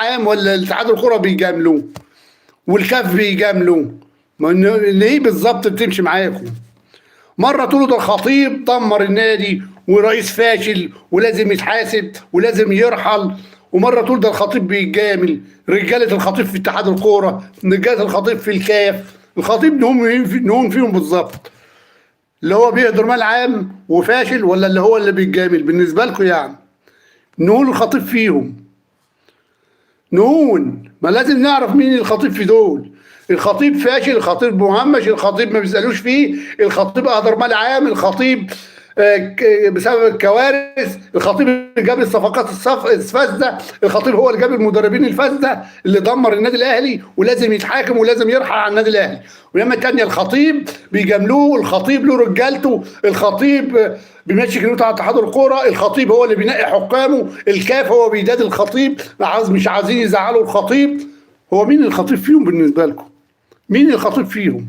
عام ولا الاتحاد الكورة بيجاملوه والكاف بيجاملوه؟ ما ليه بالظبط بتمشي معاكم؟ مرة تقولوا ده الخطيب دمر النادي ورئيس فاشل ولازم يتحاسب ولازم يرحل، ومرة تقول ده الخطيب بيتجامل. رجاله الخطيب في اتحاد الكورة، رجاله الخطيب في الكاف، الخطيب نهم فيهم بالظبط؟ اللي هو بيهدر مال عام وفاشل ولا اللي هو اللي بيتجامل بالنسبة لكم؟ يعني نقول الخطيب فيهم، نقول ما لازم نعرف مين الخطيب في دول. الخطيب فاشل، الخطيب مهمش، الخطيب ما بيسالوش فيه، الخطيب اهدر مال عام، الخطيب بسبب الكوارث، الخطيب اللي جاب الصفقات الفاسدة، الخطيب هو اللي جاب المدربين الفاسدة اللي دمر النادي الاهلي ولازم يتحاكم ولازم يرحل عن النادي الاهلي. ولما الثانية الخطيب بيجاملوه، الخطيب له رجالته، الخطيب بيمشي كلمته على اتحاد الكورة، الخطيب هو اللي بينقي حكامه، الكاف هو بيداد الخطيب، مش عايزين يزعلوا الخطيب. هو مين الخطيب فيهم بالنسبة لكم؟ مين الخطيب فيهم؟